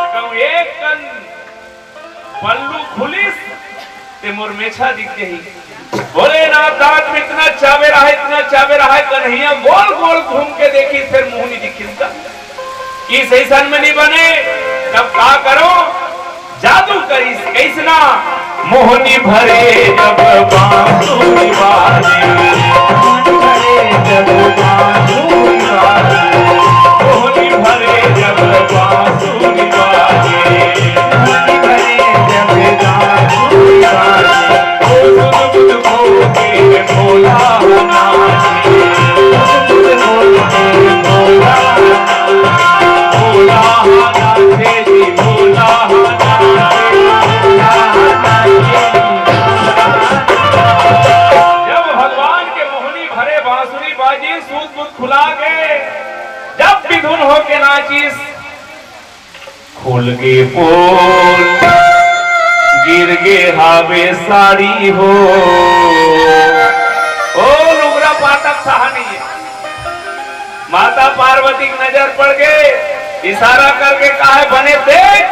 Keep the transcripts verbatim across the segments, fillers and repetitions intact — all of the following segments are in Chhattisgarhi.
कहूँ एक कन पल्लू खुलिस ते मोर मेछा दिख गई। भोलेनाथ दांत में इतना चाबे रहा, इतना चाबे रहा, कन्हैया गोल गोल घूम के देखी, फिर मोहनी दिखिस का। कि सही सन में नहीं बने, तब का करो? जादू करिस कैसना? मोहनी भरे जब बांसुरी बाजे, मोहनी भरे जब बांसुरी बाजे, मोहनी भरे जब बांसुरी बाजे, मोहनी भरे जब बांसुरी बाजे, ओ सुध बुध भोगे भोला नाचे, ओ सुध बुध भोगे भोला नाचे, भोला नाचे जी, भोला जब भगवान के मोहनी भरे बांसुरी बाजी, सूत बुत खुला के जब बिधुन होके नाचिस, खुल गे पोल, गिर गे हावे साड़ी हो। ओ लुगरा पाटक सहानी, माता पार्वती की नजर पड़ गए, इशारा करके कहा है, बने देख,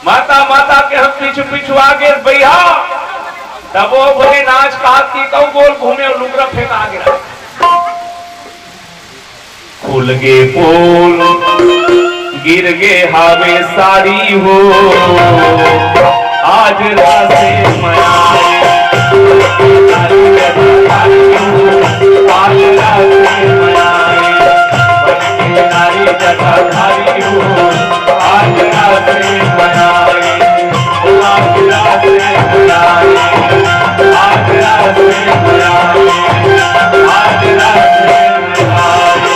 माता, माता के हम पीछू पीछू आगे बइहा, तब वो बोले नाच कहा की कहूँ गोल घूमे और लुगरा फेंका आगे। खुल गे पोल, गिर गे हावे साड़ी हो, आज रासे मयाए। आज रासे मयाए। नारी जटाधारी हो, आज रासे मनाए, आज रासे मनाए, आज रासे मनाए, आज रासे मनाए।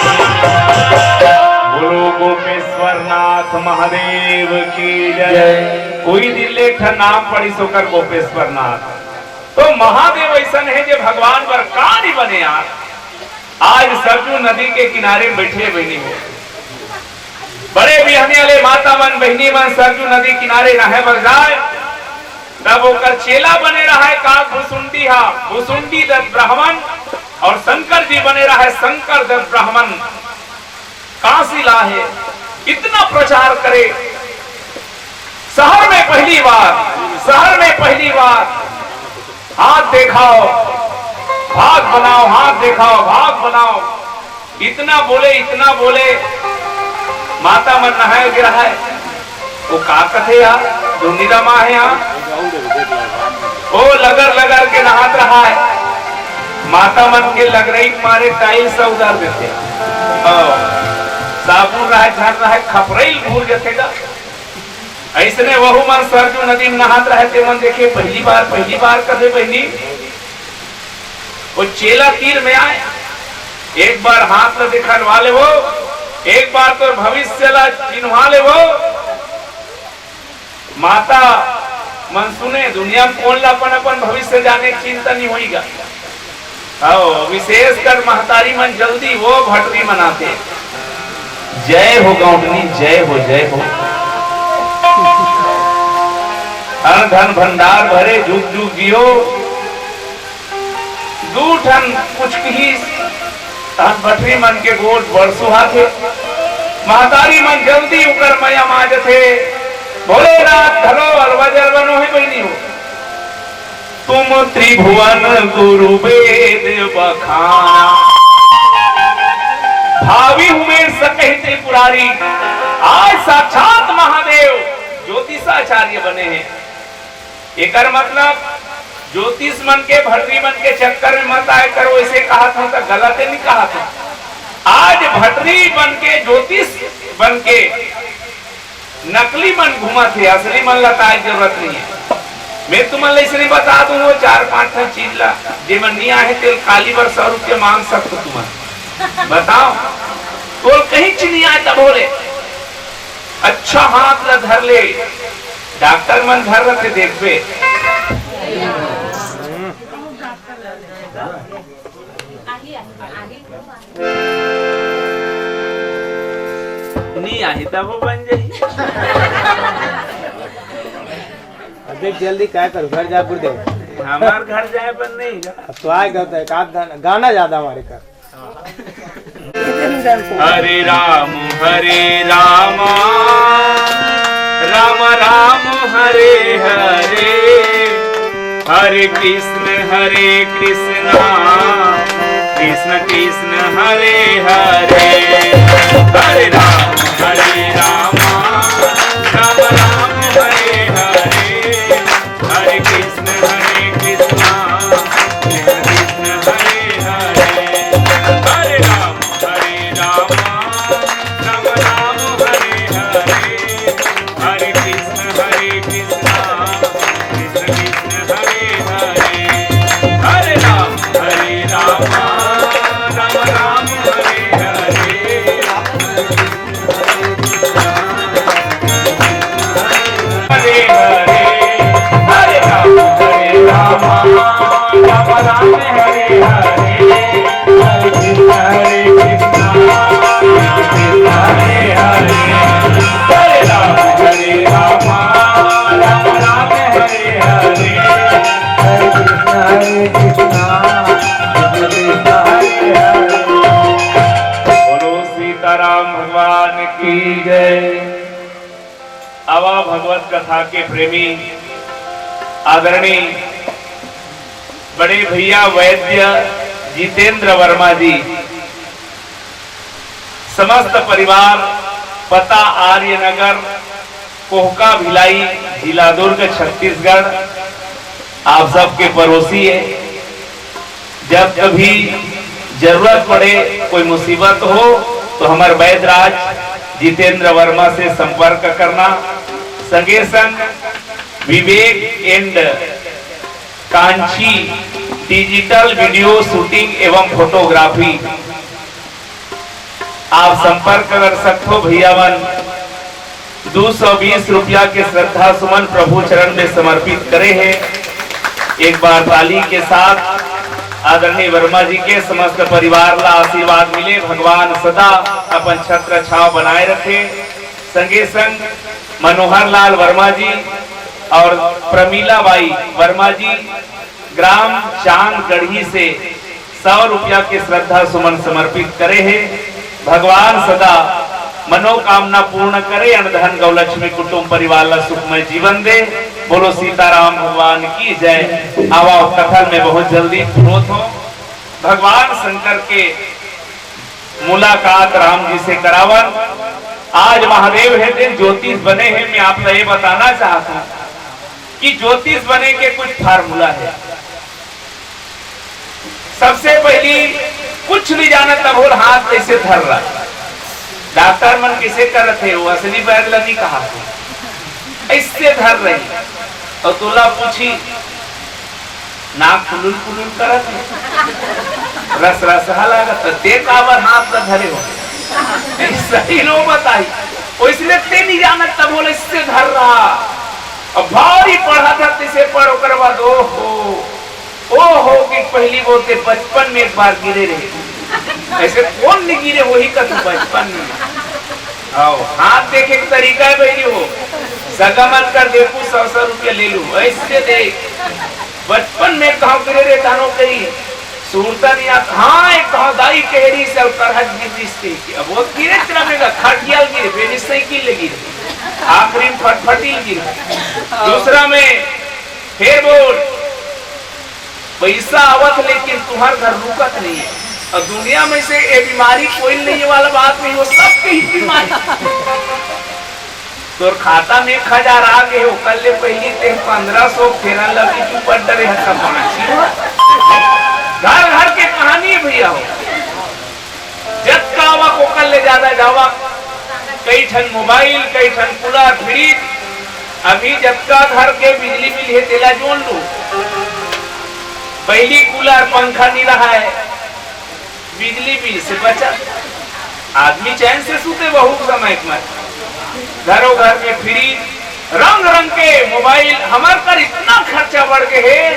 बोलो गोपेश्वर नाथ महादेव की जय। कोई दिन ले एक ठन नाम पड़िस ओकर गोपेश्वर नाथ। तो महादेव अइसन हे जे भगवान बर का नहीं बने यार। आज सरजू नदी के किनारे में बैठे बहिनी हो, बड़े बिहनिया ले माता मन बहिनी मन सरजू नदी किनारे नहाए बर जाए, तब ओकर चेला बने रहा है काग भुसुंडी हा, भुसुंडी दत्त ब्राह्मण, और शंकर जी बने रहा है शंकर दत्त ब्राह्मण। काशी ला हे, इतना प्रचार करे, शहर में पहली बार, शहर में पहली बार, हाथ देखाओ, भाग बनाओ, हाथ देखाओ, भाग बनाओ। इतना बोले, इतना बोले, माता मन नहाए गिरा है। वो का कथे यार, धुनी रमा है यार। ओ लगर लगर के नहात रहा है। माता मन के लगरई मारे टाइल्स उतार देथे। ओ, साबुन रहा, झन रहा, खपरई भूल जथे गा। अइसने वहू मन सरजू नदी में नहात रहे, ते मन देखे पहली बार, पहली बार कथे बहिनी। वो चेला तीर में आए, एक बार हाथ ला दिखलवा ले वो, एक बार तो भविष्य ला चिन्हवा ले वो। माता मन सुने, दुनिया में कोन ला अपन, अपन भविष्य जाने के चिंता नहीं होईगा। आओ, विशेषकर महतारी मन जल्दी वो भटरी मनाते। जय हो गौंडनी, जय हो, जय हो। अन्न धन भंडार भरे, जुग जुग जियो। दू ठन कुछ किहिस, तहन भटरी मन के गोठ बड़ सुहाथे। महतारी मन जल्दी उकर मया मा जथे। भोलेनाथ घलो अलवा जलवा नोहे बहिनी हो। तुम त्रिभुवन गुरु वेद बखाना। भावी हुमेर सकहि त्रिपुरारी। आज साक्षात महादेव ज्योतिषाचार्य बने हैं। एकर मतलब ज्योतिष मन के, भटरी मन के चक्कर में मत आए करो, ऐसे कहा था तो गलत है, नहीं कहा था। आज भटरी बन के, ज्योतिष बन के नकली मन घूमत हे, असली मन ला ताय जरूरत नहीं है। मैं तुमन ला इसने बता दूं, वो चार पांच ठन चीज ला, जे मन नहीं आहे, तेल काली बर सौ रुपया मांग सकते तुमन। बताओ, तोल कहीं चीज नहीं आए तब हो रे। अच्छा हाथ ला धर ले, डॉक्टर मन धर रथे, देखबे। नहीं आही तब वो बन जाही। अब देख जल्दी काय करूँ, घर जा गुरुदेव। हमार घर जाए पर नहीं गा। अब तो आए गा तो एक आध गाना, गाना ज्यादा हमारे कर। हरे राम हरे राम, राम राम हरे हरे, हरे कृष्ण हरे कृष्ण, कृष्ण कृष्ण हरे हरे। हरे राम हरे राम, राम राम हरे हरे, हरे कृष्ण हरे कृष्ण, कृष्ण कृष्ण हरे हरे, हरे राम हरे राम, राम राम हरे हरे, हरे कृष्ण हरे कृष्ण, कृष्ण कृष्ण हरे हरे, हरे राम हरे राम, राम राम हरे हरे। हरे हरे, हरे राम, हरे राम, राम राम हरे हरे, हरे कृष्ण, हरे कृष्ण, कृष्ण कृष्ण हरे हरे, हरे राम, हरे राम, राम राम हरे हरे, हरे कृष्ण, हरे कृष्ण, कृष्ण कृष्ण हरे हरे। बोलो सीताराम भगवान की जय। आवा भगवत कथा के प्रेमी आदरणीय बड़े भैया वैद्य जितेंद्र वर्मा जी, समस्त परिवार, पता आर्य नगर, कोहका भिलाई, जिला दुर्ग, छत्तीसगढ़, आप सबके पड़ोसी है। जब कभी जरूरत पड़े, कोई मुसीबत हो, तो हमारे वैदराज जितेंद्र वर्मा से संपर्क करना। संगे संग Vivek and Kanchi digital video shooting एवं फोटोग्राफी, आप संपर्क कर सकथो भैया मन। दो सौ बीस रुपया के श्रद्धा सुमन प्रभु चरण में समर्पित करे हे। एक बार ताली के साथ आदरणीय वर्मा जी के समस्त परिवार ला आशीर्वाद मिले, भगवान सदा अपन छत्र छाव बनाए रखे। संगे संग मनोहर लाल वर्मा जी और प्रमीला बाई वर्मा जी ग्राम चांदगढ़ी से सौ रुपया के श्रद्धा सुमन समर्पित करे हे। भगवान सदा मनोकामना पूर्ण करे, अन धन गौ लक्ष्मी कुटुंब परिवार ला सुखमय जीवन दे। बोलो सीताराम भगवान की जय। आवा कथा में बहुत जल्दी परोत हो। भगवान शंकर के मुलाकात राम जी से करावन। आज महादेव हे दिन ज्योतिष बने हे। मैं आप ला ये बताना चाहता हूँ कि ज्योतिष बने के कुछ फार्मूला हे। सबसे पहली कुछ नहीं जाना तब होल हाथ कैसे धर रहा। डॉक्टर मन कैसे करत हे, वो असली बैद ला नहीं कहा थे, ऐसे धर रही। और तोला पूछी, नाक फुलुल फुलुल करत हे, रस रस हा लागत, त ते काबर हाथ ला धरे हो? सही लो बताई। ओ इसलिए ते नहीं जानत तब बोले इससे धर रहा। अब भारी पढ़ा था, तिसे पढ़, ओकर बाद ओहो, ओहो कि पहली बोलते बचपन में एक बार गिरे रहे। ऐसे कौन नहीं गिरे, वही का तो बचपन में। आओ, हाथ देखे के तरीका है बहनी हो। सगा मन कर देखू, सौ सौ रुपया ले लू, ऐसे देख। बचपन में कहाँ गिरे रे तानो कही, सूरता नहीं आ, हाँ, एक कहाँ दाई कह रही से, और तरहज गिर रही से, कि अब वो गिरे तेरा बेटा, खटियाल गिरे, बेनी साइकिल ले गिरे, आखिरी में फटफटी गिरे। दूसरा में फिर बोल, पैसा आवत लेकिन तुम्हार घर रुकत नहीं है। और दुनिया में से ये बीमारी कोई नहीं है वाला बात नहीं, वो सबके ही बीमारी। तोर खाता में एक हजार आ गए हो, कल ले पहली ते पंद्रह सौ फेरन लगी चुपट डरे हत्ता पाँच। घर घर के कहानी है भैया हो। जतका आवक ओकर ले ज्यादा जावक। कई ठन मोबाइल, कई ठन कूलर, फ्रिज। अभी जतका घर के बिजली बिल हे तेला जोड़ लू। पहली कूलर पंखा नहीं रहा है, बिजली बिल से बचत। आदमी चैन से सूते बहुत समय में। घरों घर में फ्रिज, रंग रंग के मोबाइल, हमर कर इतना खर्चा बढ़ गए हे।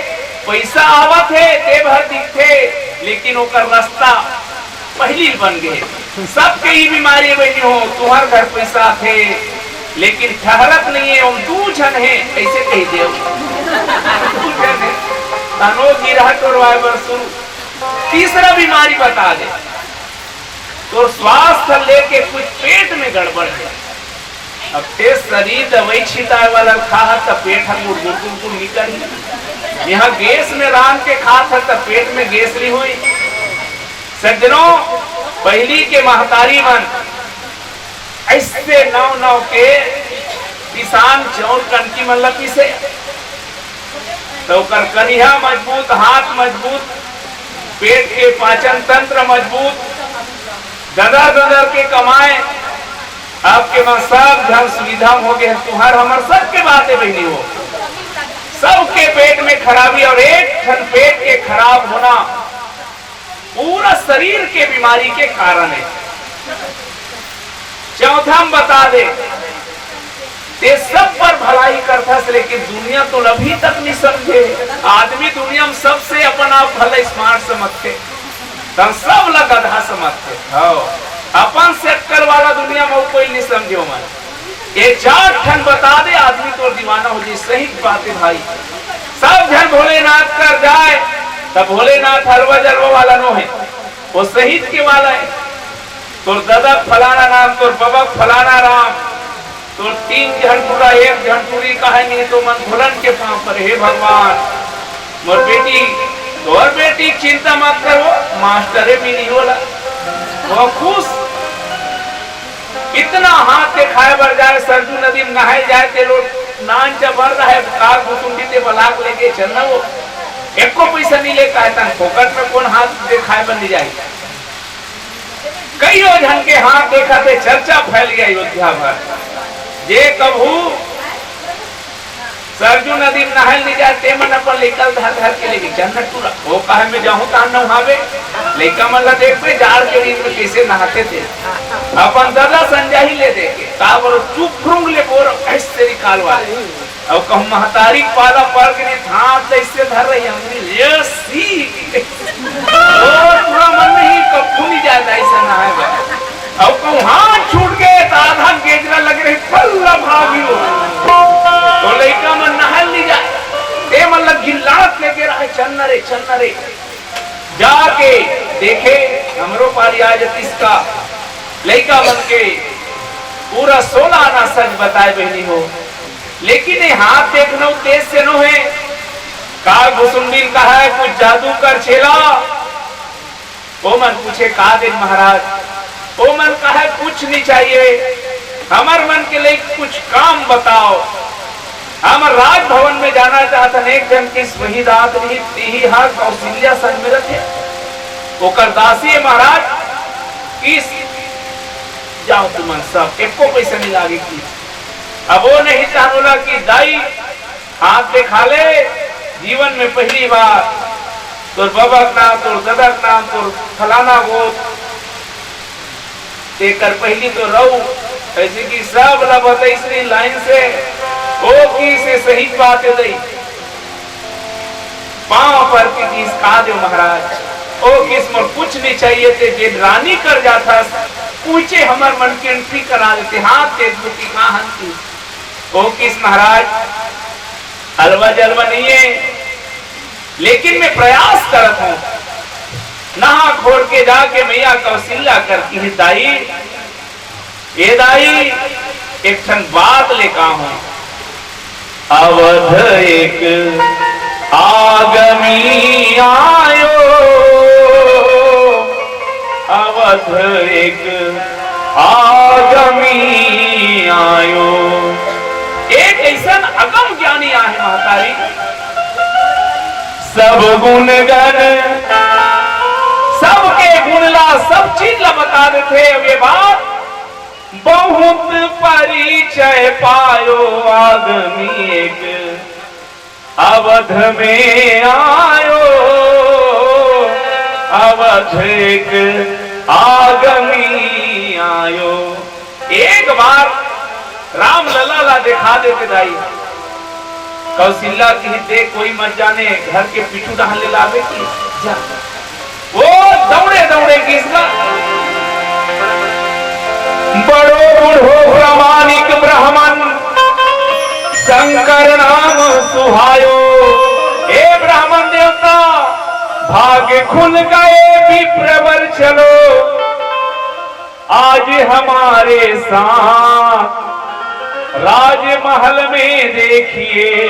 पैसा आवत हे, दे भर दिखथे, लेकिन ओकर रास्ता पहली बन गए। सबके ही बीमारी बनी हो, तुम्हार घर पैसा आथे, लेकिन ठहरत नहीं है, हम दू झन है, ऐसे कह दे। दू झन है। अनो गिरह टोरवाए बर शुरू। तीसरा बीमारी बता दे, तो स्वास्थ्य लेके कुछ पेट में गड़बड़ है। अब ते शरीर दवाई छिटाए वाला खा ह, त पेट ह गुड़ गुड़ गुड़ गुड़ निकल ही। यहाँ गैस में रांध के खात ह, त पेट में गैस नहीं हुई। सज्जनों, पहली के महतारी मन ऐसे नौ नौ के पिसान चाउर कनकी मन ला पीसे, तो ओकर कनिहा मजबूत, हाथ मजबूत, पेट के पाचन तंत्र मजबूत, ददर ददर के कमाए। अब के मन सब झन सुविधा हो गए, तुहर हमर सबके बात है बहिनी हो, सबके पेट में खराबी, और एक ठन पेट के खराब होना पूरा शरीर के बीमारी के कारण है। चौथा हम बता दे, ते सब पर भलाई करथस, लेकिन दुनिया तो अभी तक नहीं समझे। आदमी दुनिया में सबसे अपन आप भला स्मार्ट समझते, तन सब ला गधा समझते। हाँ, अपन से अक्कल वाला दुनिया में कोई नहीं समझे मन। ये चार ठन बता दे, आदमी तो दीवाना हो जी। सही बात है भाई, सब झन भोलेनाथ कर जाए, तब भोलेनाथ हलवा जलवा वाला नो है, वो शहीद के वाला है। तोर ददक फलाना नाम, तोर बबक फलाना राम, तोर तीन झन टूरा, एक झन टूरी काहे नहीं तो मन भोलन के पाँव पर, हे भगवान, मोर बेटी, तोर बेटी चिंता मत करो, मास्टर है मिली होला। वो खुश। इतना हाथ दिखाए बर जाए, सरजू नदी में नहाए जाए, ते लोग नान जबर रहे, कार घुसुंडी ते बलाक लेके चलना वो। एको पैसा नहीं लेता है, तन फोकट में कौन हाथ दिखाए बर नहीं जाए। कईयो झन के हाथ देखा थे, चर्चा फैल गया अयोध्या भर। जे कभू सरजू नदी में नहाए नहीं जाए, ते मन अपन लइका धर धर के लेके चल न टूरा। वो कहे, "मैं जाहूं तहां नहावे।" लइका मन ला देखबे, जाड़ के दिन में कैसे नहाते थे। अपन ददा संजा ही ले देके, का बोलो, चुप फुरुंग ले बोल, ऐसे निकालवा। अब कहूं महतारी के पादा पर के नहीं, हाथ ऐसे धर रही, अंगुरी ले सी। वो टूरा मन नहीं, कभू नहीं जाए दाई से नहाए बर। अउ कहूं हाथ छूट के त आधा गेजरा लग रही, पल्ला भागी हो। तो लइका मन नहाए नहीं जाए, ते मन लग गिल्लात लेके रहे, "चल न रे, चल न रे।" जाके देखे, हमरो पारी आ जतिस का। लइका मन के पूरा सोला आना सच बताए बहिनी हो, लेकिन ये हाथ देखना तेज से नो है। का घुसुंडी कहा है, कुछ जादू कर छेला। ओ मन पूछे, "का दिन महाराज?" ओ मन कहा, "कुछ नहीं चाहिए, हमर मन के लिए कुछ काम बताओ। हम राजभवन में जाना चाहत हन, एक जन किस वही दात नहीं, तिही हर कौशल्या संग में रथे। ओकर दासी है महाराज, किस जाओ तुमन सब, एको पैसा नहीं लागे किस।" अब वो नहीं तानोला कि दाई, हाथ देखा ले, जीवन में पहली बार तोर बबक नाम, तोर ददक नाम, तोर फलाना गोत, तेकर पहली तो रहू, ऐसे कि सब ला बताइस रही लाइन से, ओ किस सही बात है दई। पाँव पर के किस का दे महाराज, ओ किस मोर कुछ नहीं चाहिए थे, जे रानी कर जाथस, पूछे हमर मन के एंट्री करा देते, हाथ दे दूती कहाँ हन की। ओ किस महाराज, हलवा जलवा नहीं है, लेकिन मैं प्रयास करत हूं। नहा खोर के जाके मैया कौशल्या कर की, "दाई, ए दाई, एक ठन बात ले का हूं।" अवध एक आगमी आयो, अवध एक आगमी आयो। एक ऐसन अगम ज्ञानी आहे महतारी, सब गुण गण, सबके गुण ला, सब चीज ला बता देथे। अब ये बात बहुत परिचय पायो आदमी एक अवध में आयो, अवध एक आगमी आयो। एक बार राम लला ला दिखा देते दाई। कौशल्या की दे कोई मत जाने, घर के पीछू डहान ले लावे की जा। वो दौड़े दौड़े गिस गा। बड़ो बूढ़ो प्रामाणिक ब्राह्मण शंकर नाम सुहायो। ए ब्राह्मण देव भाग खुल गए विप्रवर, चलो आज हमारे साथ राजमहल में देखिए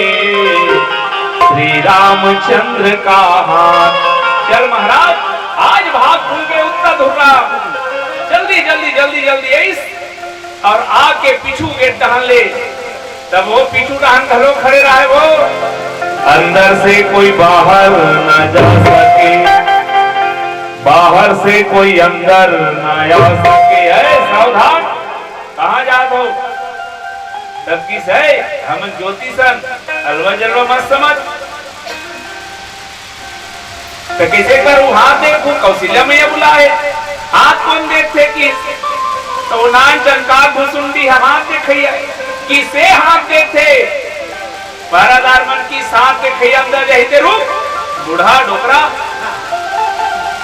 श्री रामचंद्र का हाथ। चल महाराज, आज भाग खुल गए, उत्ता धुर्रा, जल्दी जल्दी जल्दी जल्दी ऐस। और आके पीछू गेट डहन ले, तब वो पीछू डहन घलो खड़े रहे वो। अंदर से कोई बाहर ना जा सके, बाहर से कोई अंदर ना आ सके। अरे सावधान, कहाँ जात हो? तब किस है, हम ज्योतिषन अलवा जलवा मत समझ। तो कैसे करूं? हाथ देखो, कौशल्या मैया बुलाए, हाथ कौन देखथे कि? तो वो नान चंका घुसुंडी ह हाथ देखैया, किसे हाथ देखथे? पहरादार मन की साथ देखैया अंदर जाही ते रुक, बूढ़ा डोकरा।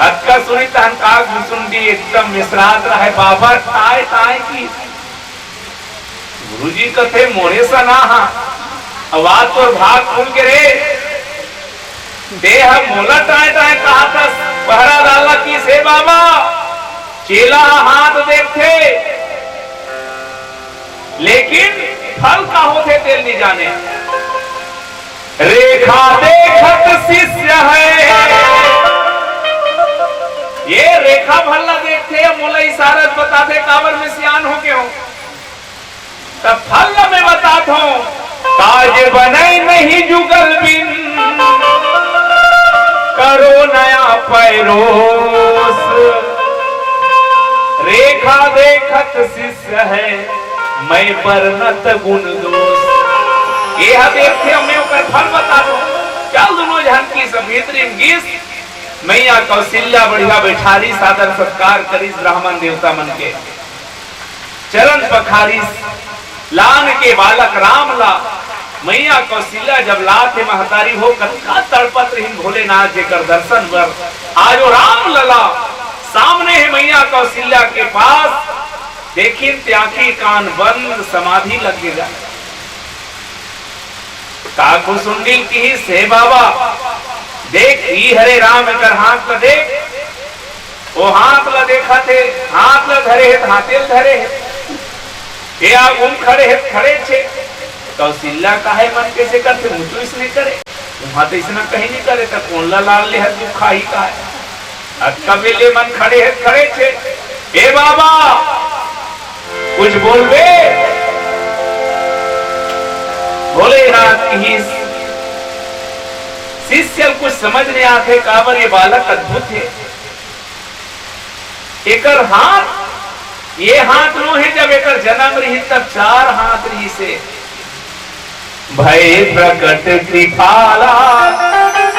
अतका सुनी तहन का घुसुंडी एकदम मिसरात रहे, बाबा ताय ताय की। गुरुजी कथे, "मोरे सना हा, अब आज तोर भाग खुल के रे। दे ह मोला टाय टाय कहा था, पहरा डाला किसे बाबा?" चेला ह हाथ देखथे, लेकिन फल का होथे तेल नहीं जाने। रेखा देखत शिष्य है, ये रेखा भल्ला देखथे, मोला इशारत बताथे, काबर में सियान हो के हो। तब फल में बताथो, काज बने नहीं जुगल बिन, करो नया पैरोस। रेखा देखत शिष्य है, मैं बरनत गुण दोष। ये ह देखथे, मैं ओकर फल बताथो। चल दुनो झन की सब भीतरी में गिस, मैया कौशल्या बढ़िया बैठारी, सादर सत्कार करिस ब्राह्मण देवता मन के। चरण पखारिस, लान के बालक राम ला। मैया कौशल्या जब लाथे महतारी हो, कतका तड़पत रहिन भोलेनाथ जेकर दर्शन बर। आज वो राम लला सामने हे, मैया कौशल्या के पास देखिन ते आंखी कान बंद, समाधि लग गे। का घुसुंडी किहिस, "हे बाबा, देख, ई हरे राम, एकर हाथ ल देख।" वो हाथ ल देखत हे, हाथ ल धरे हे, त हाथे ल धरे हे। ए आगू म खड़े हे, खड़े छे। कौशल्या काहे मन कैसे करथे, मुझे इसने करे। उहाँ तो इसने कहीं नहीं करे, त कोन ला लाल ले हाथ दुखाही काहे। अतका बेले मन खड़े हे, खड़े छे। ए बाबा, कुछ बोलबे? भोलेनाथ किहिस, शिष्य ल कुछ समझ नहीं आथे, काबर ये बालक अद्भुत हे। एकर हाथ, ये हाथ नो हे, जब एकर जन्म रहिस तब चार हाथ रहिस हे। भय प्रकट कृपाला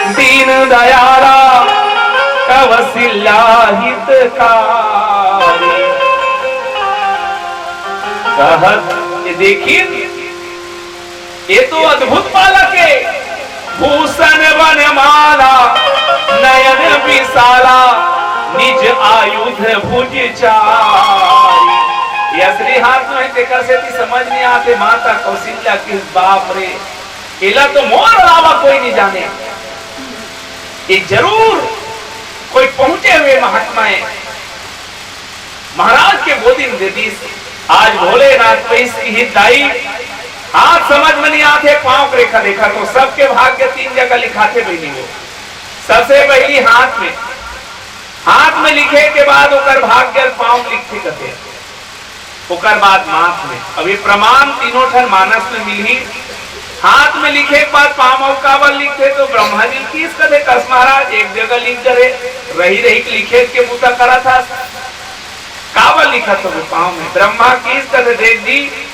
दीन दयाला कौशल्या हितकारी। कहत ये देखिन, ये तो अद्भुत बालक हे। भूषण वनमाला नयन विशाला निज आयुध भुज चारी। ये असली हाथ में तेकर सेती समझ नहीं आते। माता कौशल्या किहिस, बाप रे, एला तो मोर अलावा कोई नहीं जाने। ये जरूर कोई पहुंचे हुए महात्मा हे। महाराज के गोदी में दे दीस। आज भोलेनाथ पैस की ही दाई, हाथ समझ में नहीं आथे, पांव के रेखा देखा तो सबके भाग्य तीन जगह लिखाथे बहिनी वो। सबसे पहली हाथ में, हाथ में लिखे के बाद ओकर भाग्य पांव में लिखथे कथे, ओकर बाद माथ में। अब ये प्रमाण तीनों ठन मानस में मिलही। हाथ में लिखे के बाद पांव अउ काबर लिखथे तो ब्रह्मा जी किहिस कथे, कस महाराज एक जगह लिख डरे, रही रही के लिखे के बूता करत हस। काबर लिखत हो पांव में? ब्रह्मा किहिस कथे, देख जी,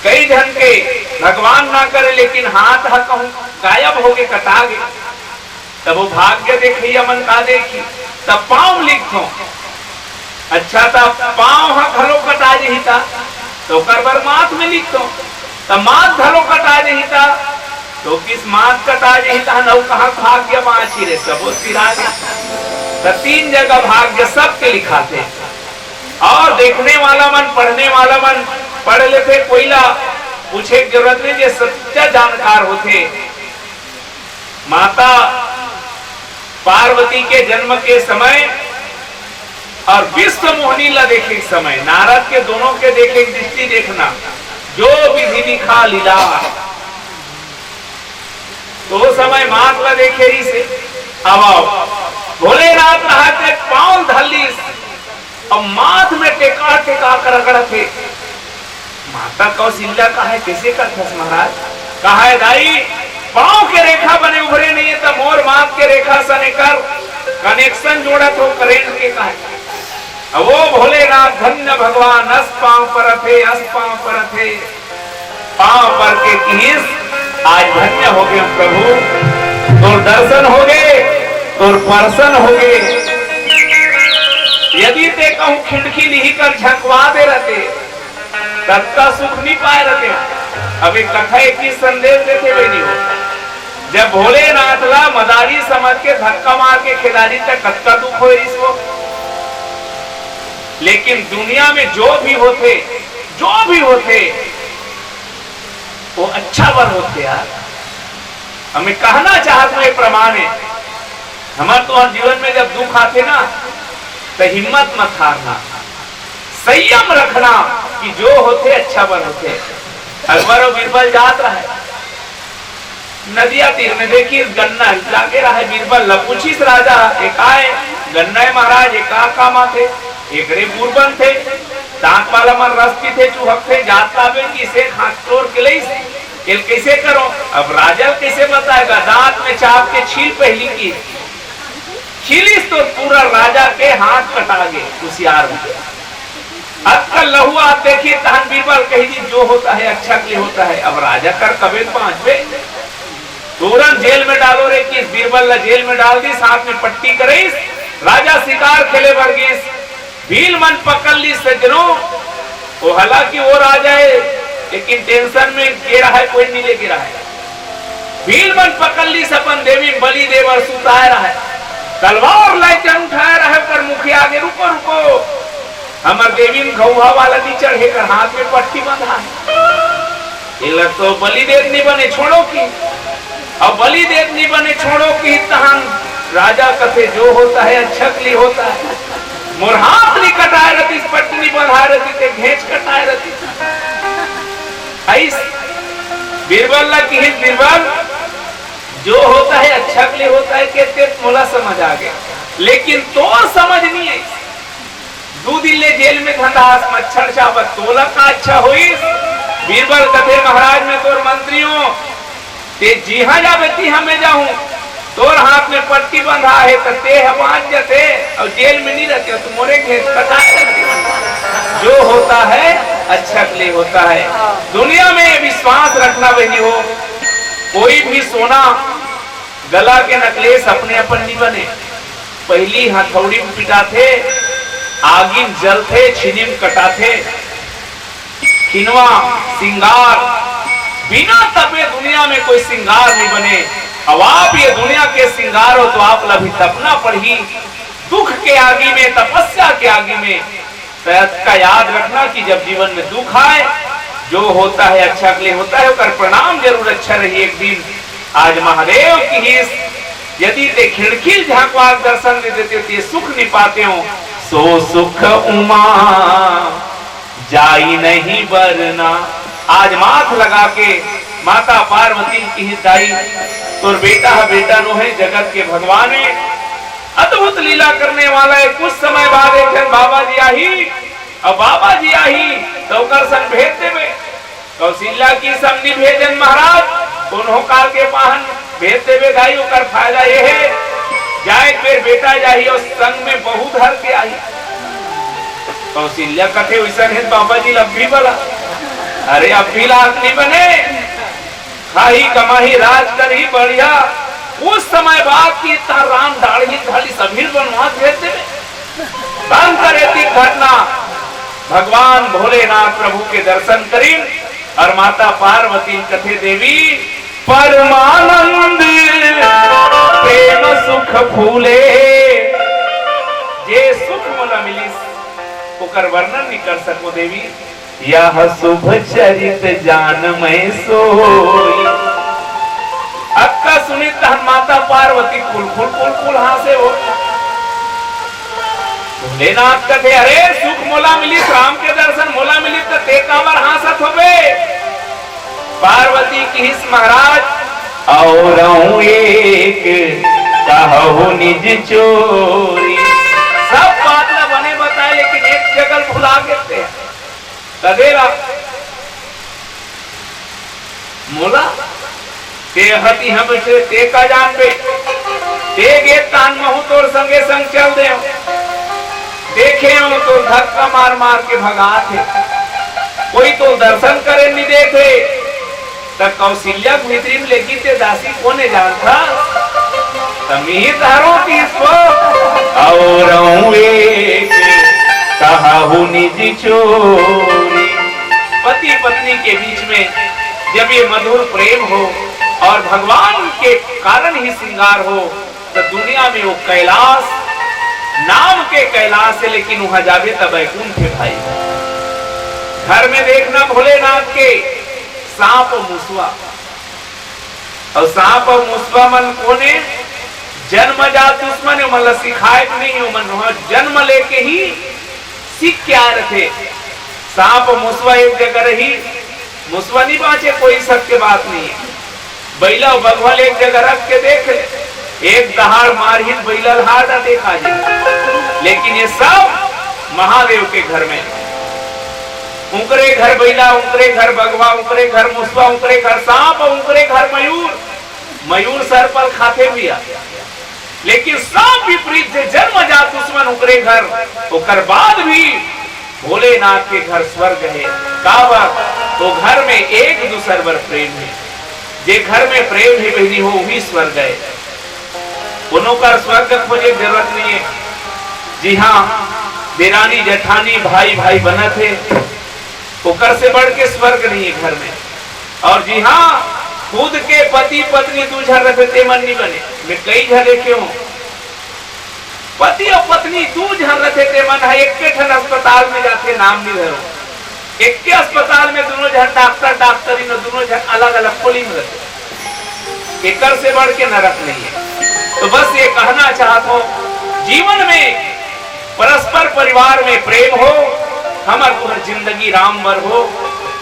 कई झन के भगवान ना करे, लेकिन हाथ ह कहूं गायब होके कटा गे, तब वो भाग्य देखइया मन का देखही, तब पांव लिखथों। अच्छा, तब पांव ह घलो कटा जही ता, तो ओकर बर माथ में लिखथों। त माथ घलो कटा जही ता, तो किस माथ कटा जही ता, नौ कहाँ भाग्य बांची रे, सबो सिरा गे। त तीन जगह भाग्य सबके लिखाथे। और देखने वाला मन, पढ़ने वाला मन पढ़ लेथे, कोई ला पूछे के जरूरत नहीं, जे सच्चा जानकार होथे। माता पार्वती के जन्म के समय और विश्व मोहिनी ला देखे के समय, नारद के दोनों के देखे के दृष्टि देखना, जो विधि लिखा लीला। तो ओ समय मात ला देखे रहिसे। अब आओ, भोलेनाथ कहा के पाँव धर लीस, अब माथ में टेका टेका कर रगड़त हे। माता कौशल्या कहा हे, "कैसे करथस महाराज?" कहा हे, "दाई, पाँव के रेखा बने उभरे नहीं हे, त मोर माथ के रेखा सन एकर connection जोड़त हो current के," कहा हे। अब ओ भोलेनाथ, धन्य भगवान, अस पाँव परत हे, अस पाँव परत हे, पाँव पर के किहिस, "आज धन्य हो गए प्रभु, तोर दर्शन हो गए, तोर परसन हो गए।" यदि ते कहूँ खिड़की लिही कर झकवा दे रहते, ततका सुख नहीं पाए रहते। अब एक कथा एक ही संदेश देते बहिनी हो, जब भोलेनाथ ला मदारी समझ के धक्का मार के खेदारी, त कतका दुख होए रिहिस वो। लेकिन दुनिया में जो भी होथे, जो भी होथे, वो अच्छा बर होथे यार। हमें कहना चाहत हूँ ये प्रमाण हे, हमर तो जीवन में जब दुख आथे ना, तो हिम्मत मत हारना, संयम रखना कि जो होथे अच्छा बर होथे। अकबर अउ बीरबल जात रहे नदिया तीर में, देखिस गन्ना लागे रहे, बीरबल ला पूछिस राजा, "ए का ए गन्ना ए महाराज, ए का काम आथे?" "एकरे गुर बनथे, दांत वाला मन रस पीथे, चुहकथे, जात लाबे कि से हाथ तोड़ के लइस, एल कैसे करो?" अब राजा ल कैसे बताएगा, दांत में चाप के छील पहली की छीलिस तो पूरा राजा के हाथ कटा गे, कुसियार में। अतका लहू आप देखिए, तहन बीरबल कही दी, "जो होता है अच्छा के लिए होता है।" अब राजा कर कबे बांचबे, तुरंत जेल में डालो रे किहिस, बीरबल ला जेल में डाल दिस, हाथ में पट्टी करिस, राजा शिकार खेले बर गिस, भील मन पकड़ ली सज्जनों। वो हालांकि वो राजा हे, लेकिन tension में गे रहे, कोई नहीं लेके रहे। भील मन पकड़ लीस, अपन देवी बलि देवर सुताए रहे, तलवार लाइके उठाए रहे, ओकर मुखिया आगे, "रुको, रुको, हमर देवी में घौहा वाला नहीं चढ़े कर हाथ में पट्टी बंधा है, एला तो बलि देत नहीं बने, छोड़ो की।" अब बलि देत नहीं बने, छोड़ो की, तहन राजा कथे, "जो होता है अच्छा के लिए होता है, मोर हाथ नहीं कटाए रहती, पट्टी नहीं बंधाए रहती, ते घेंच कटाए रहती।" अइस बीरबल ला किहिस, "बीरबल, जो होता है अच्छा के लिए होता है," के ते मोला समझ आ गया, लेकिन तोर समझ नहीं है। दू दिन ले जेल में धंधास, मच्छर चाबत, तोला का अच्छा होइस? बीरबल कथे, "महाराज, मैं तोर मंत्री हूँ, ते जिहाँ जाबे तिहाँ मैं जाहूँ, तोर हाथ में पट्टी बंधा है, त ते ह बांच जते अउ जेल में नहीं रहते, त मोरे घेंच कटा।" जो होता है अच्छा के लिए होता है। दुनिया में विश्वास रखना बहिनी हो, कोई भी सोना गला के necklace अपने अपन नहीं बने। पहली हथौड़ी में पिटाथे, आगी में जलथे, छीनी में कटाथे। खिनवा, सिंगार, बिना तपे दुनिया में कोई सिंगार नहीं बने। अब आप ये दुनिया के सिंगार हो तो आप ला भी तपना पड़ही। दुख के आगी में, तपस्या के आगी में। तो इसका याद रखना कि जब जीवन में दुख आए, जो होता है अच्छा के लिए होता है, ओकर परिणाम जरूर अच्छा रही एक दिन। आज महादेव किहिस, "यदि ते खिड़की झांकवा के दर्शन दे देते हो, ते सुख नहीं पाते हो।" सो सुख उमा जाई नहीं बरना। आज माथ लगा के माता पार्वती किहिस, "दाई, तोर बेटा ह बेटा नोहे, जगत के भगवान हे, अद्भुत लीला करने वाला हे। कुछ समय बाद एक झन बाबा जी आही, अउ बाबा जी आही त ओकर संग भेज देबे।" कौशल्या किहिस, "नहीं भेजन महाराज, कोनो काल के पाहन भेज देबे दाई, ओकर फायदा ये हे, जाए के बेर बेटा जाही अउ संग में बहू धर के आही।" कौशल्या कथे, "वैसन हे बाबा जी, अब भी बला, अरे अब भी लाख नहीं बने, खाही कमाही राज करही बढ़िया।" उस समय बात की इतना राम डाढ़ी घाली सभी बनवास भेज देबे। तहन करे ती घटना, भगवान भोलेनाथ प्रभु के दर्शन करिन अउ माता पार्वती कथे, "देवी, परमानंद प्रेम सुख फूले।" जे सुख मोला मिलिस, ओकर वर्णन नहीं कर सको देवी। "यह शुभ चरित जान मैं सोई।" अतका सुनिस तहन माता पार्वती कुल कुल कुल कुल हाँसे हो। भोलेनाथ कथे, "अरे, सुख मोला मिलिस, राम के दर्शन मोला मिलिस, त तें काबर हाँसत होबे?" पार्वती किहिस, "महाराज, अउ रहूं एक, कहहु निज चोरी।" सब बात ला बने बताए, लेकिन एक जगह भुला गे तें। कदेला मोला, तें हती हम से, तें का जानबे? तें गे तहन महूं तोर संगे संग चल देंव। देखेंव तो धक्का मार मार के भगात हे, कोई तो दर्शन करे नि देत हे। त कौशल्या के भीतरी में लेगी ते दासी कोने जानता? त मिहिर धरो तीस को। अउ रहूं एक, कहहु निज चोरी। पति पत्नी के बीच में जब ये मधुर प्रेम हो और भगवान के कारण ही श्रृंगार हो, तो दुनिया में वो कैलाश नाम के कैलाश है, लेकिन वहां जाबे त बैकुंठ है भाई। घर में देखना भोलेनाथ के सांप और मुसवा, और सांप और मुसवा मन कोने? जन्मजात दुश्मन है, ओमन ला सिखाए के नहीं, ओमन वहां जन्म लेके ही सीख के आए रथे। सांप मुसवा एक जगह रही, मुसवा नहीं बांचे, कोई शक के बात नहीं है। बइला अउ बघवा ल एक जगह रख के देख ले, एक दहाड़ मारही त बइला ल हार डाटे खा जाही। लेकिन ये सब महादेव के घर में, उंकरे घर बइला, उंकरे घर बघवा, उंकरे घर मुसवा, उंकरे घर सांप, उंकरे घर मयूर। मयूर सरपल खाथे भैया, लेकिन सब विपरीत, जे जन्मजात दुश्मन उंकरे घर, ओकर बाद भी भोलेनाथ के घर स्वर्ग है। काबर? तो घर में एक दूसर बर प्रेम है। जे घर में प्रेम है बहिनी हो, वही स्वर्ग है। कोनो कर स्वर्ग खोजे के जरूरत नहीं है। जिहां देरानी जेठानी भाई भाई बनत है, ओकर से बढ़ के स्वर्ग नहीं है घर में। और जिहां खुद के पति पत्नी दू झन रथे, ते मन नहीं बने। मैं कई झन देखे हूं, पति और पत्नी दू झन रथे, ते मन ह एके ठन अस्पताल में जाथे, नाम नहीं धरो, एके अस्पताल में दोनों झन डॉक्टर, डॉक्टरी में दोनों झन अलग-अलग खोली में रथे। एकर से बढ़ के नरक नहीं है। तो बस ये कहना चाहत हूं, जीवन में परस्पर परिवार में प्रेम हो, हमर तुहर जिंदगी राम बर हो,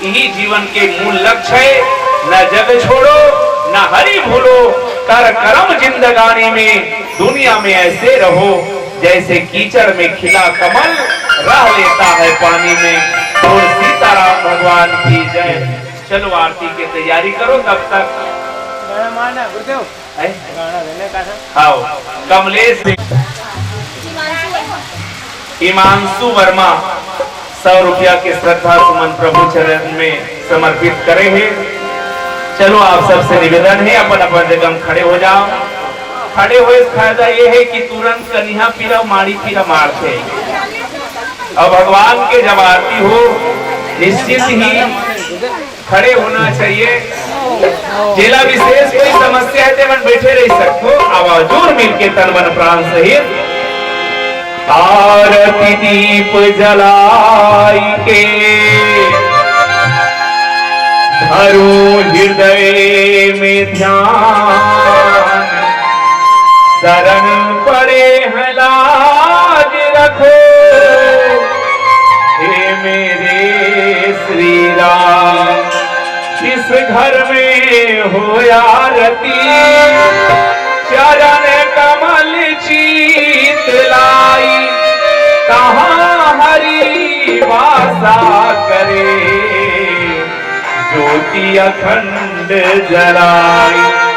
यही जीवन के मूल लक्ष्य है। न जग छोड़ो, न हरि भूलो, कर करम जिंदगानी में, दुनिया में ऐसे रहो, जैसे कीचड़ में खिला कमल रह लेता है पानी में। बोल सीताराम भगवान की जय। चलो आरती की तैयारी करो तब तक। गाना मारना गुरुदेव। हैं? गाना देने का था। हाव, कमलेश सिंह। हिमांशु वर्मा सौ रुपया के श्रद्धा सुमन प्रभु चरण में समर्पित करे हे। चलो, आप सबसे निवेदन है, अपन अपन जगह में खड़े हो जाओ। खड़े होए से फायदा ये है कि तुरंत कनिहा पीरा, माड़ी पीरा मारथे। और भगवान के जब आरती हो, निश्चित ही खड़े होना चाहिए। जेला विशेष कोई समस्या है, ते मन बैठे रह सकते हो। आवाज जोर मिलके तन मन प्राण सहित। आरती दीप जलाई के धरूं हृदय में ध्यान, शरण पड़े हैं लाज रखो, हे मेरे श्री राम। जिस घर में हो आरती, चरण कमल चित लाई, तहाँ हरि वासा करे, ज्योति अखंड जलाई।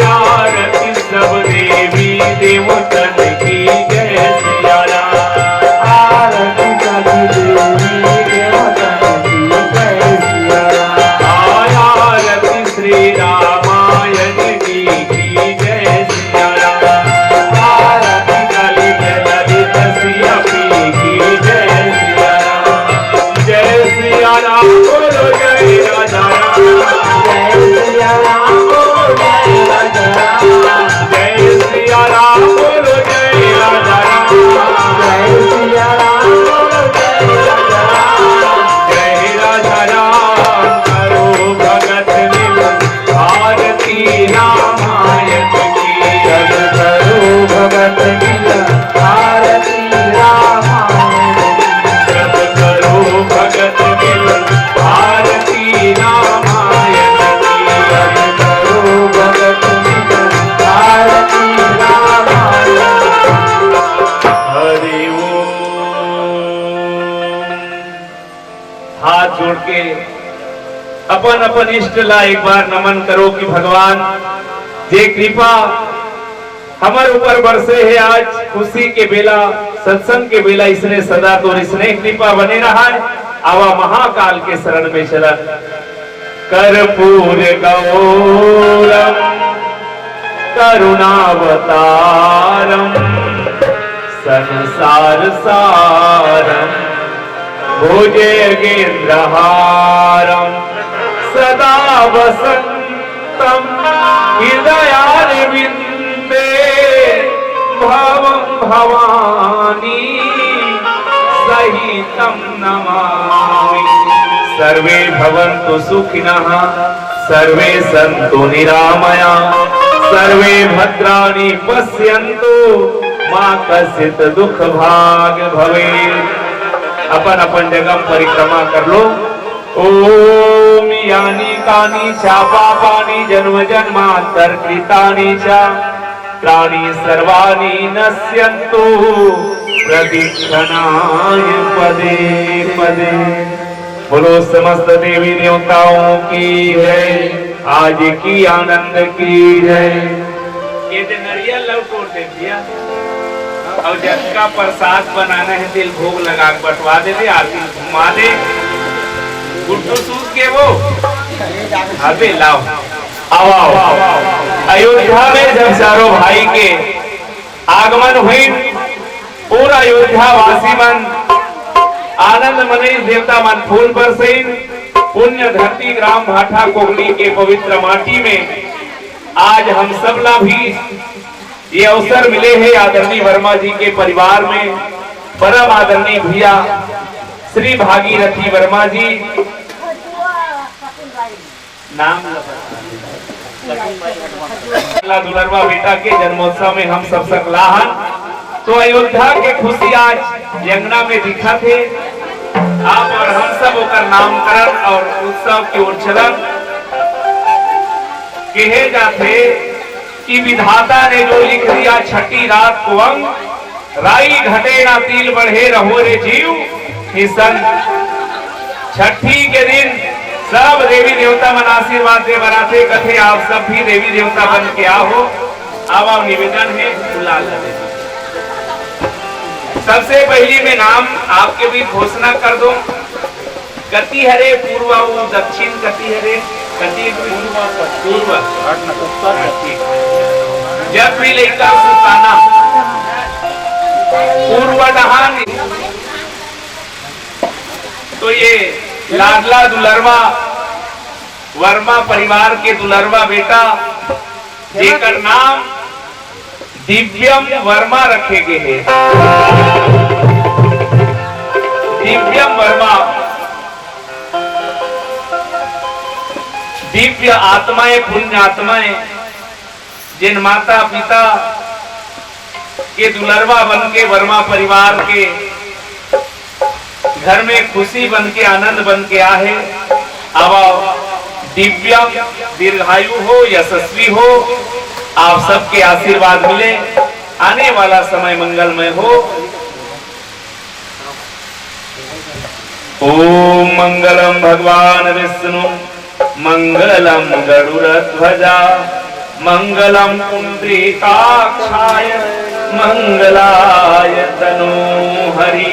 आरती सब देवी देवतन की, जय सिया राम। आरती सब देवी देवतन की, जय सिया राम। आरती श्री रामायण जी की, जय सिया राम। आरती ललित ललित श्री अम्बे की, जय सिया राम। जय सिया राम बोलो, जय राजा राम। जय सिया राम बोलो, जय राजा राम। जय सिया राम बोलो, जय राजा राम। जय सिया राम बोलो, जय राजा राम। जय राजा राम करो भगत मिल, आरती रामायण की। सब करो भगत मिल, आरती रामायण की। सब करो भगत मिल, आरती रामायण की। सब करो भगत मिल, आरती रामायण की। हरि ओम। हाथ जोड़ के अपन अपन इष्ट ला एक बार नमन करो कि भगवान, जे कृपा हमर ऊपर बरसे हे, आज खुशी के बेला, सत्संग के बेला, इसने सदा तोर इसने कृपा बने रहा है। आवा महाकाल के शरण में चलन। कर्पूर गौरम करुणावतारम संसार सारम भुजगेंद्रहारम सदा वसंतम हृदयारविंदे भवम भवानी सहितम नमामि। सर्वे भवन्तु सुखिनः, सर्वे सन्तु निरामया, सर्वे भद्राणि पश्यन्तु, मा कश्चित् दुःख भाग् भवेत्। अपन अपन जगह परिक्रमा कर लो। ओम यानि कानि च पापानि जन्म जन्मांतर कृतानि च तानि सर्वाणि नश्यन्तु प्रदक्षिणाय पदे पदे। बोलो समस्त देवी देवताओं की जय, आज की आनंद की जय। ये दे नरियल लौटोर दे भैया, और जबका प्रसाद बनाना है, तिल भोग लगा के बंटवा दे दे, आरती घुमा दे। गुड्डू सूत के वो अबे लाओ। आओ, आओ। अयोध्या में जब चारों भाई के आगमन हुई, पूरा अयोध्या वासी मन आनंद मनई, देवता मन फूल बरसइन। पुण्य धरती ग्राम भाठा कोगली के पवित्र माटी में आज हम सबला भी ये अवसर मिले हे आदरणीय वर्मा जी के परिवार में, परम आदरणीय भैया श्री भागीरथी वर्मा जी, नाम ला दुलरवा बेटा के जन्मोत्सव में हम सब सकला हन, तो अयोध्या के खुशी आज अंगना में दिखत हे। आप और हम सब ओकर नामकरण और उत्सव की ओर चलन। कहे जाथे कि विधाता ने जो लिख दिया छठी रात को अंग, राई घटे ना तिल बढ़े रहो रे जीव निसंग। छठी के दिन सब देवी देवता मन आशीर्वाद दे बर आथे, कथे आप सब भी देवी देवता बन के आओ। आवा निवेदन हे, बुला ले। सबसे पहली मैं नाम आपके भी घोषणा कर दूं। कति हरे पूर्व अउ दक्षिण कति हरे? कति पूर्व, पश्चिम, पूर्व। हाँ, ठीक। जब भी लइका सुताना पूर्व डहान, तो ये लाडला दुलरवा वर्मा परिवार के दुलरवा बेटा जेकर नाम दिव्यम वर्मा रखे गे हे। दिव्यम वर्मा दिव्य आत्माएं, पुण्य आत्माएं, जिन माता पिता के दुलरवा बन के वर्मा परिवार के घर में खुशी बन के, आनंद बन के आहे। आवा, दिव्यम दीर्घायु हो, यशस्वी हो, आप सबके आशीर्वाद मिले, आने वाला समय मंगलमय हो। ओम मंगलम भगवान विष्णु मंगलम गरुड़ध्वजा मंगलम पुंडरीकाक्षाय मंगलाय तनोहरि।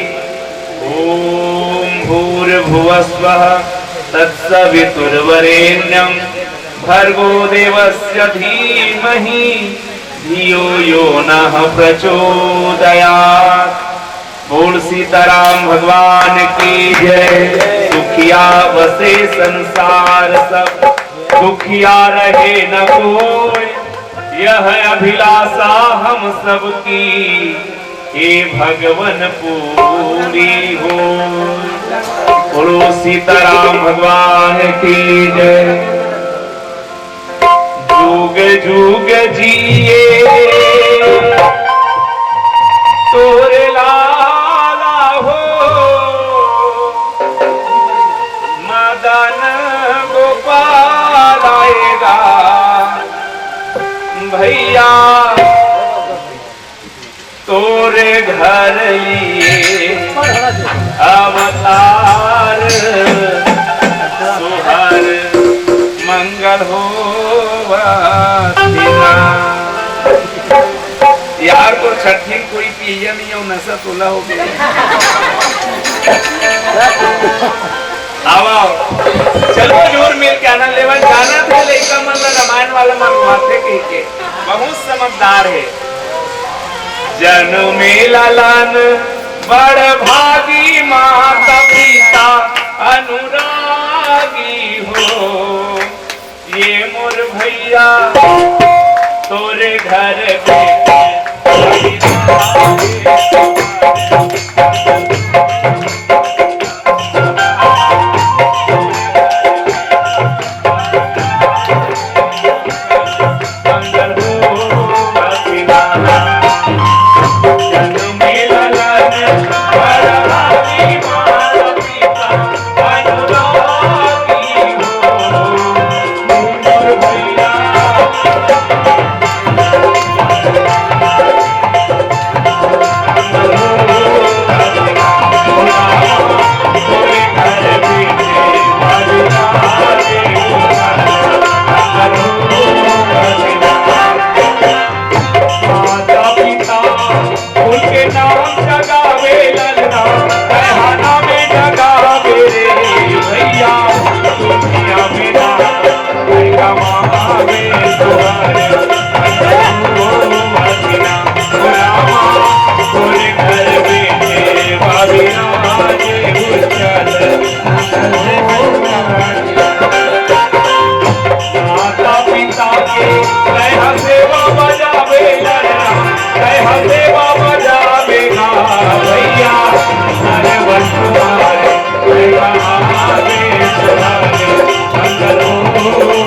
ओम भूर्भुवः स्वः तत्सवितुर्वरेण्यं भर्गो देवस्य धीमहि धियो यो नः प्रचोदयात्। बोल सीताराम भगवान की जय। दुखिया वसे संसार सब, दुखिया रहे न कोई, यह अभिलाषा हम सबकी, हे भगवन पूरी हो। बोलो सीताराम भगवान की जय। जुग जुग जिए तोरे लाला हो, मदन गोपाल आएगा भैया। तोरे घर लिए अवतार, सुहर मंगल होवत ना। यार, तो छठी कोई पिया नहीं हो, नशा तोला हो गया। आओ, आओ। चलो, जोर मिल के आनंद लेवन। जाना थे लइका मन ला रामायण वाला मन माथे कह के। बहुत समझदार है। जनमे ललन बड़ भागी, माता पिता अनुरागी हो। ये मोर भैया तोरे घर बेटे। माता पिता उनके नाम जगावे ललना, कहना में जगावे रे भैया, दुनिया में नाम कमावे सुहारे। रामा, तोरे घर बेटे बाबी राजे उज्जल। माता पिता के कह सेवा बजावे ललना, कह सेवा बजावे ना भैया, हर वंश हमारे, कह कहावे सुनावे, मंगल हो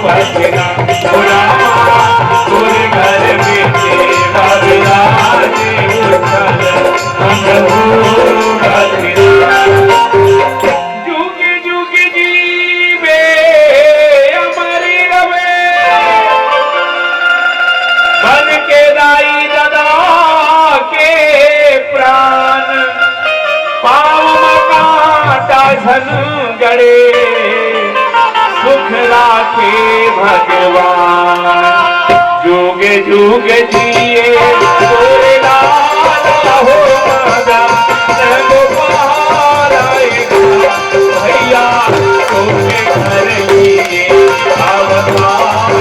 भजना। ओ रामा, तोरे घर में सेवा विराजे उज्जल, मंगल हो भजना। जुग जुग जीवे अमर रवे, बन के दाई ददा के प्राण। पाँव म कांटा झन गड़े, सुख राखे भगवान। जुग जुग जिए तोरे लाल हो मदन गोपाल। भैया तोरे घर लिए अवतार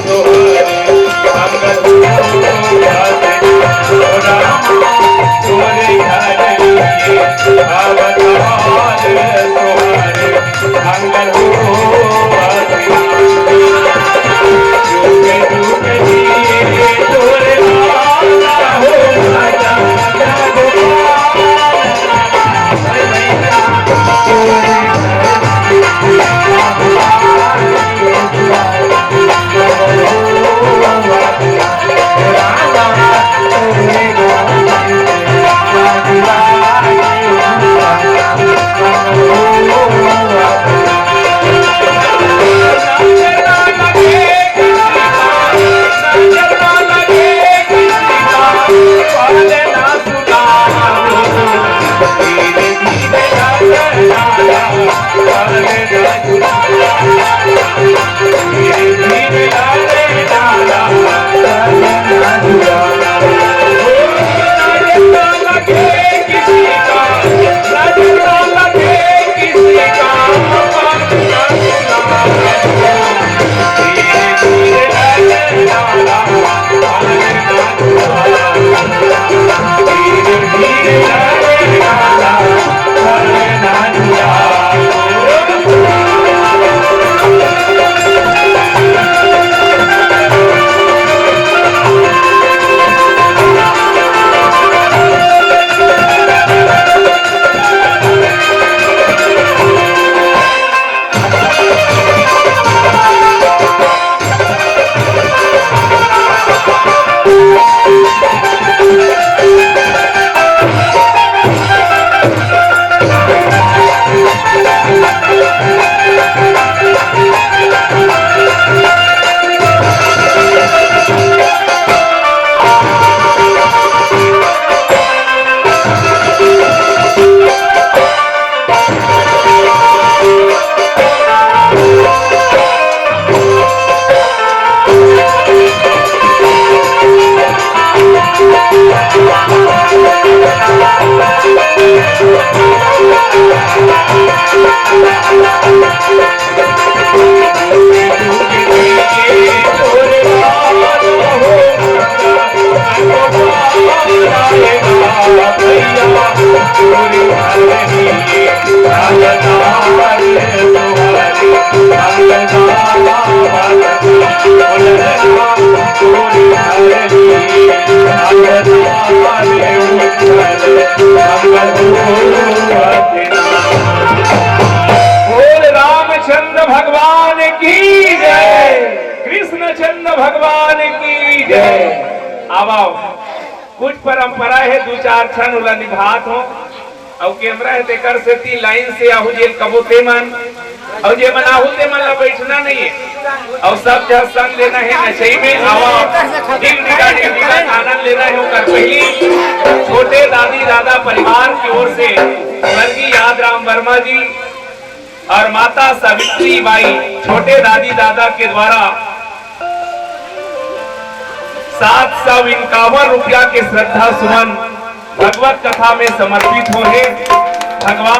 तोरे, मंगल हो राम तोरे घर लिए अवतार तोरे। मंगल हो जुग जुग जिए तोरे लाल हो बोल रामचंद्र भगवान की जय, कृष्णचंद्र भगवान की जय। आवा, कुछ परंपरा हे, दू चार क्षण ओला निभात हो। अउ कैमरा हे, तेकर सेती लाइन से आहू जेन कबो ते मन, अउ जे मन आहू ते मन ला बैठना नहीं हे, अउ सब झन संग लेना हे नचई में। आवा, दिन दिखा दिन दिखा आनंद लेना हे। ओकर पहली छोटे दादी दादा परिवार की ओर से स्वर्गीय याद राम वर्मा जी और माता सावित्री बाई छोटे दादी दादा के द्वारा सात सौ इक्यावन रुपया के श्रद्धा सुमन भगवत कथा में समर्पित हो हे। भगवान